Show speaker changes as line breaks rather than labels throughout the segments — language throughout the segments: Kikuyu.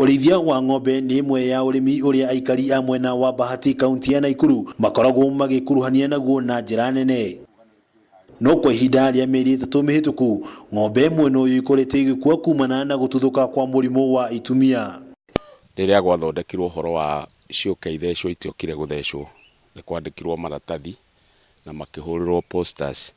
Ũrĩithia wa ng'ombe nĩ ĩmwe ya ũrĩmi ũrĩa aikari a mwena wa Bahati kaunti ya Naikuru makoragwo magĩkuruhania naguo na njĩra nene. No kwa ihinda rĩa mĩeri 3 mĩhĩtũku, ng'ombe mwena ũyũ ikoretwo igĩkua kumana na gũtuthũka kwa mũrimũ wa itumia.
Rĩrĩa gwathondekirwo ũhoro wa ciũke ithecwo itiokire gũthecwo, nĩ kwandĩkirwo maratathi na makĩhũrĩrwo posters,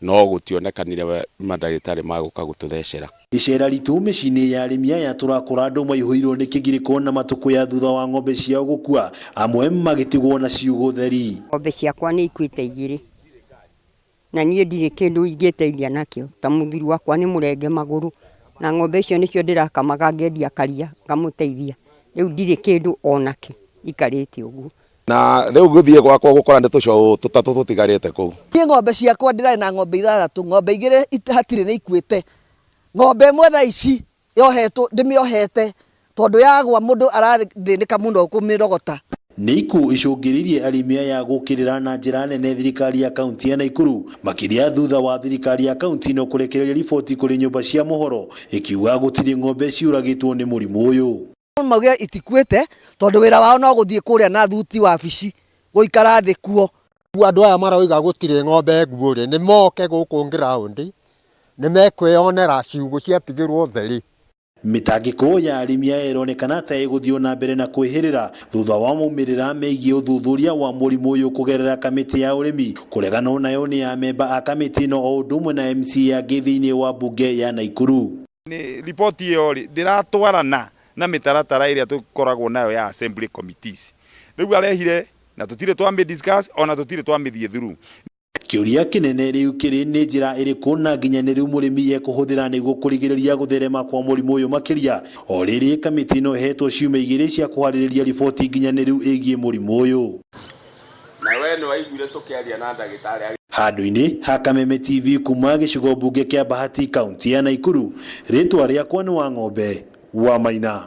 no gũtionekanire mandagĩtarĩ magũka gũtũthecera.
Icera ritũ mĩciĩ-inĩ ya arĩmi aya tũrakora andũ maihũirwo nĩ kĩgirĩko na matũkũya thutha wa ng'ombe ciao gũkua, amwe magĩtigwo na ciugũ theri.
Ng'ombe ciakwa nĩ ikuĩte 2 na niĩ ndirĩ kĩndũ ingĩteithia nakĩo, ta mũthuri wakwa nĩ mũrenge magũrũ na ng'ombe icio nĩcio ndĩrakamaga ngendia karia ngamũteithia, rĩu ndirĩ kĩndũ onakĩ ikarĩte ũguo.
Na rĩu gũthiĩ gwakwa gũkora nĩ tũcaũ 3 tũtigarĩte kũu.
Niĩ ng'ombe ciakwa ndĩrarĩ na ng'ombe 6, ng'ombe 2 hatirĩ nĩ ikuĩte. Ng'ombe 1 thaa ici yohetwo, ndĩmĩohete tondũ yagwa mũndũ arathĩnĩka mũno kũmĩrogota.
Nĩ ikuũ icũngĩrĩirie arĩmi aya gũkĩrĩra na njĩra nene thirikari ya kaunti ya Naikuru, makĩria thutha wa thirikari ya kaunti ĩno kũrekereria riboti kũrĩ nyũmba cia mohoro ĩkiuga gũtirĩ ng'ombe ciũragĩtwo nĩ mũrimũ ũyũ.
Mauge itikuĩte tondũ wĩra wao no gũthiĩ kũrĩa na thuti wabici gũikara thĩ kuo.
Andũ aya marauga gũtirĩ ng'ombe nguũ rĩ, nĩ moke gũkũ ground, nĩ mekwĩyonera ciugũ ciatigĩrwo theri.
Mĩtangĩko ya arĩmi aya ĩronekana ta ĩgũthiĩ na mbere na kwĩhĩrĩra thutha wa maumĩrĩra megiĩ ũthuthuria wa mũrimũ ũyũ kũgerera kamĩtĩ ya ũrĩmi. Kũreganwo nayo nĩ amemba a kamĩtĩ ĩno o ũndũ ũmwe na MCA angĩ thĩinĩ wa mbunge ya Naikuru.
Nĩ riboti ĩyo rĩ ndĩratwarana na mĩtaratara ĩrĩa tũkoragwo nayo ya assembly committees. Rĩu arehire na tũtirĩ twamĩ discuss ona tũtirĩ twamĩthiĩ through.
Kĩũria kĩnene rĩu kĩrĩ nĩ njĩra ĩrĩkũ na nginyanĩru mũrĩmi ekũhũthĩra nĩguo kũrigĩrĩria gũtherema kwa mũrimũ ũyũ makĩria. O rĩrĩ kamĩtĩ ĩno ĩhetwo ciumia 2 cia kũharĩrĩria riboti nginyanĩru ĩgiĩ mũrimũ ũyũ.
Na we nĩ waiguire tũkĩaria na ndagĩtarĩ.
Handũ-inĩ ha Kameme TV kuma gĩcigo mbunge kĩa Bahati kaunti ya Naikuru, rĩtwa rĩakwa nĩ Wang'ombe wa Maina.